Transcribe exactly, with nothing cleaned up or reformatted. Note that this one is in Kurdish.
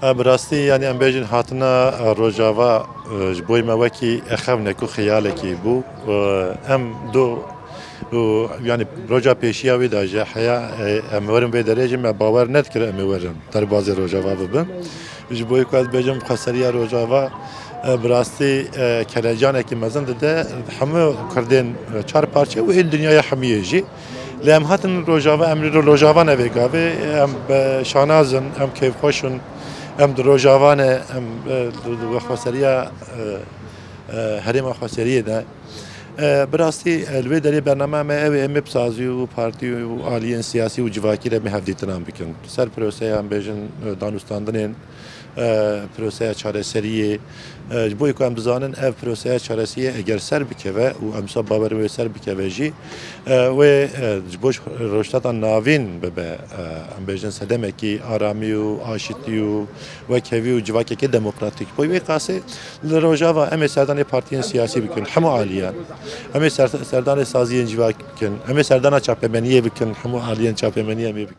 Bi rastî, yanî, em bêjin hatina, e, Rojava, e, ji bo me wekî, e, xewnek û xeyalekî bû. E, em do, û, yanî, roja pêşiya wî de jî heya, e, em werin vê derê jî me bawer nedikir em ê werin derbazê Rojava bibin. Ji bo ku ez bêjim xweseriya Rojava, e, bi rastî, e, kelecanekî mezin dide hemû Kurdên, e, çar parçe û ên dinyaya hemiyê jî. Lê em hatin Rojava, em li Rojava ne vê gavê, em bi şanaz in, em kêfxweş in, em di Rojava ne, em, e, di, di xweseriya, e, e, herêma xweseriyê ne. E, bi rastî, e, li vê derê bername me ew ê em ê bi sazî û partî û aliyên siyasî û civakî re em ê hevdîtinan bikin. Ser proseya, em bêjin, e, danûstandinên, e, proseya çareseriyê, e, ji bo ku em bizanin ev proseya çareseriyê eger ser bikeve û em wisa bawerin wê ser bikeve jî, e, wê, e, ji bo rojhilata navîn bibe, e, em bêjin sedemekî aramî û aşitî û wekhevî û civakekê demokratîk. Bo wê qasê li Rojava em ê serdanê partiyên siyasî bikin, hemû aliyan. Em ê ser-, serdanê saziyên civakî bikin. Em ê serdana çapemeniyê bikin, hemû aliyên çapemeniyê em ê bikin.